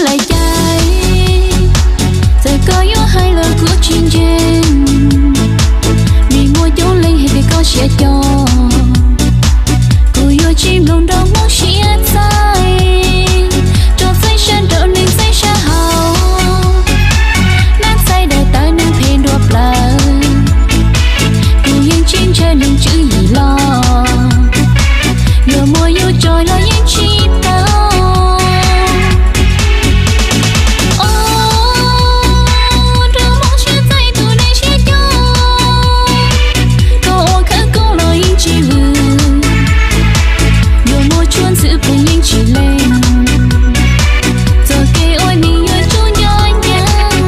Lav Cai, txawm koj yuav hais los kuv tsis ntseeg, vim muaj coob leej hais tias koj siab cog. Kuv yuav tsis mloog nrog Hmoob siab txaij, rau txeeb sab nraud neeg txeeb sab hauv. Nab txaij daim tawv neeg phem dua plaws, kuv yeej tsis ntshaw neeg tswv yim los, yuav muab yus tso los yeej tsis tau. Os, nrog Hmoob siab txaij tus neeg siab cog, koj ua khawv koob los yeej tsis vwm, yuav muab tshuaj ntxhw plees yeej tsis lees. Txoj kev ua neeg yuav tsum nco ntsoov,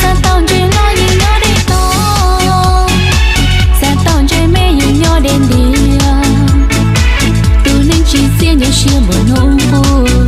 xav tau ntse los yeej nyob deb tog, xav tau ntse me yeej nyob deb ntiag. Tus neeg tsis txiaj nco siab npaum hnub qub,